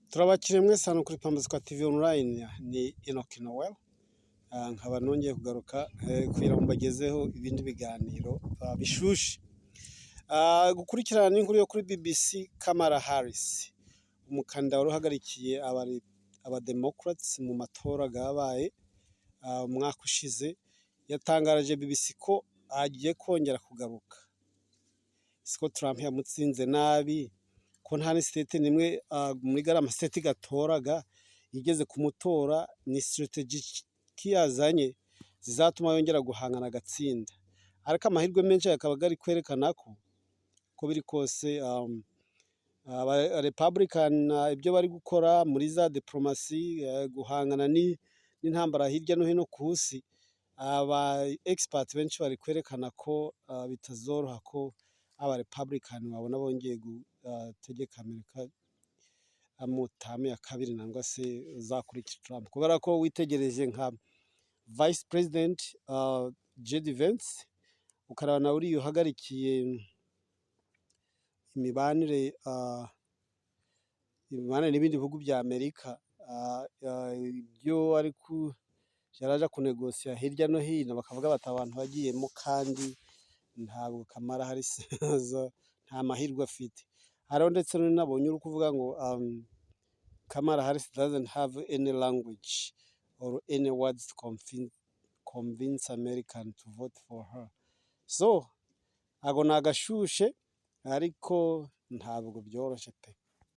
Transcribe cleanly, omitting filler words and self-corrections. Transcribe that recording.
Turabakiriye mwese hano kuri Pambazuka TV Online, ni Enock Noel, nkaba nongeye kugaruka kugira ngo mbagezeho ibindi biganiro bishushe. Gukurikirana n'inkuru yo kuri BBC, Kamala Harris, umukandida wari uhagarikiye aba Democrats mu matora yabaye umwaka ushize, yatangarije BBC ko agiye kongera kugaruka. Siko Trump yamutsinze nabi, ko nta ni state nimwe muri gariya ma state gatoraga yigeze kumutora, ni strategy ki yazanye zizatuma yongera guhangana agatsinda? Ariko amahirwe menshi akaba ari kwerekana ko uko biri kose aba Republican ibyo bari gukora muri za diporomasi, guhangana n'intambara hirya no hino ku isi, aba expert benshi bari kwerekana ko bitazoroha ko aba Republican babona bongeye gutegeka Amerika mu term ya kabiri nangwa se uzakurikira Trump, kubera ko witegereje nka Vice President JD Vance, ukareba na uriya uhagarikiye imibanire n'ibindi bihugu bya Amerika, ibyo ari yaraja kunegosiya hirya no hino, bakavuga bati abantu bagiyemo kandi ntabwo Kamala Harris nta mahirwe afite. Hariho ndetse nabonye uri kuvuga ngo "Kamala Harris doesn't have any language or any words to convince American to vote for her." So ago ni agashushe, ariko ntabwo byoroshye pe.